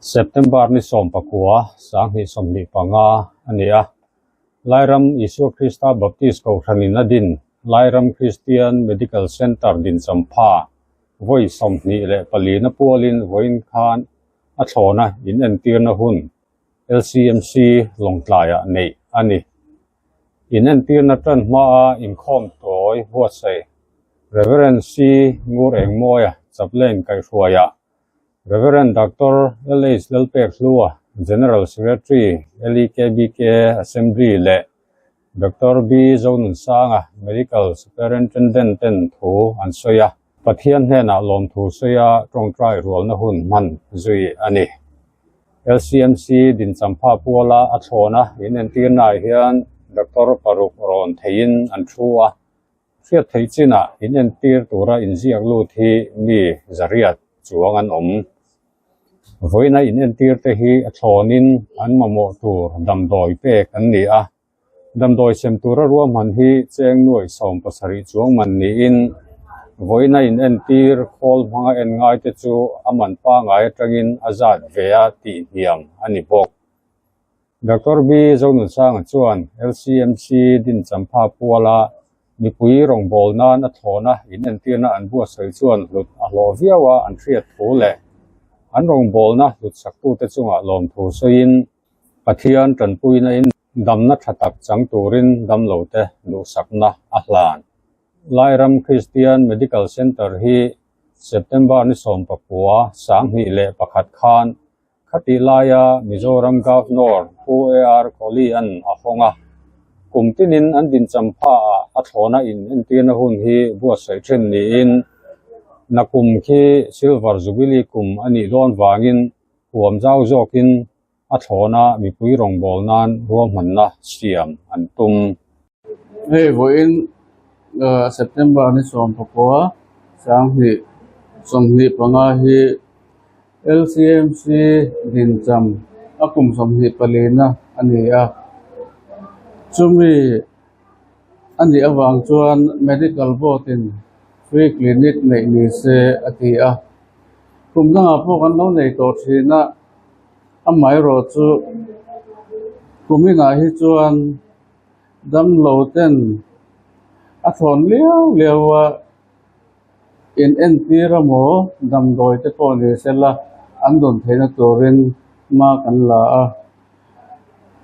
September ni 19, 2025 a ni a. Lairam Isua Krista Baptist Kohhranin a din Lairam Christian Medical Centre dinchampha vawi 24 na pualin vawiin khan a thlawna inentirna hun LCMC Lawngtlaiah neih a ni. Inentirna tan hmaa inkhawm tawi buatsaih Rev. C. Ngur Engmawia Chaplain kaihhruaiah Rev. Doctor LH Lalpekhlua, General Secretary, LEKBK Assembly leh Doctor B. Zonunsanga, Medical Superintendent ten thu an sawi a. Pathian hnenah lawmthu sawia tawngtai rualna hun hman zui a ni. LCMC dinchampha puala a thlawna inentirnaah hian doctor paruk rawn theihin an thu a. Hriat theih chinah inentir tura inziak lut hi mi zariat chuang an awm. Vawiina inentir te hi a thlawnin an mamawh tur damdawi pek an ni a. Damdawi sem tura ruahman hi cheng nuai 17 chuang man niin vawiina inentir khawl hmanga en ngaite chu a man pangngai atangin a zat ve a tih hniam a ni bawk. Doctor B. Zonunsanga chuan LCMC dinchampha puala mipui rawngbâwl nan a thlawna inentirna an buatsawi chuan hlut a hlawh viau a an hriat thu leh an rawngbâwlna hlut saktute chungah lawmthu sawiin Pathian tanpuina in damna tha tak chang turin damlote duhsakna a hlan. Lairam Christian Medical Centre hi September ni 19, 2001 khan khatih laia Mizoram Governor Pu AR Kohli-a'n a hawng a. Kum tinin an dinchampha ah a thlawna inentirna hun hi buatsaih thin niin nakum khi Silver Jubilee kum a nih dawn vangin huam zau zawkin a thlawna mipui rawngbâwl nan ruahmanna siam an tum. Hei vawiin September ni 19, 2025 hi LCMC dincham a kum 24 na a ni a. Chumi a nih avang chuan Medical Board in Free Clinic neih ni se a ti a. Kum dangah pawh kan lo nei tawh thin a, amaherawh chu kum inah hi chuan damlo ten a thawn liau liau a, in entir emaw damdawi te pawh ni sela an dawn theihna turin hma kan la a.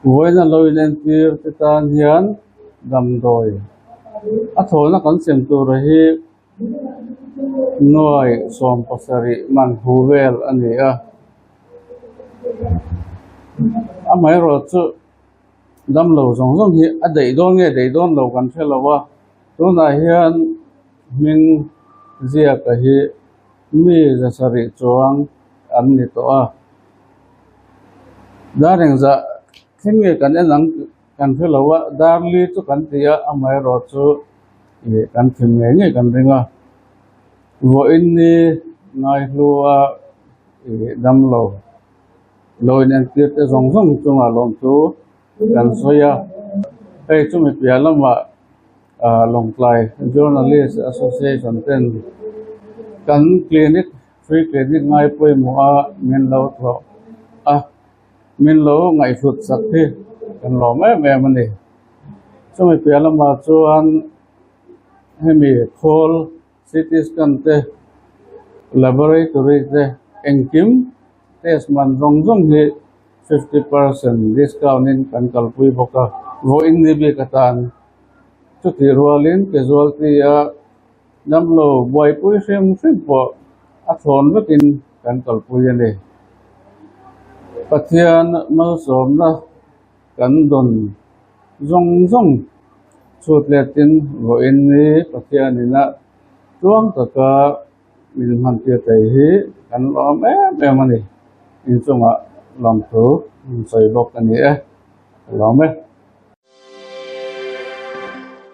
Vawiina lo in entir te tan hian damdawi a thawhna kan sem tur hi Nuai 17 man hu vel a ni a, amaherawh chu damlo zawng zawng hi a daih dawn nge daih dawn lo kan hre lo a, tunah hian hming ziaka hi mi 700 chuang an ni tawh a, dar engzah thleng nge kan en ang kan hre lo a, dar li chu kan ti a, amaherawh chu ih kan thim ngei ngei kan ring a, vawiin ni ngaihlua ih damlo lo inentir te zawng zawng chungah lawm chu kan sawi a, hei chumi piah lamah ah Lawngtlai Journalist Association ten kan clinic free clinic ngai pawimawh a min lo tlawh a. Min lo ngaihhlut sak hi kan lawm em em a ni. Chumi piah lamah chuan hemi khawl CT scan te laboratory te engkim test man zawng zawng hi 50% discount in kan kalpui bawk a. Vawiin ni bik atan chutih rualin casualty a damlo buaipui hrim hrim pawh a thawn vekin kan kalpui a ni. Pathian malsawmna kan dawn zawng zawng chhut letin vawiin ni Pathianin a tluang taka min hmantir thei hi kan lawm em em a ni. Inchungah lawmthu sawi bawk a ni e. Ka lawm e.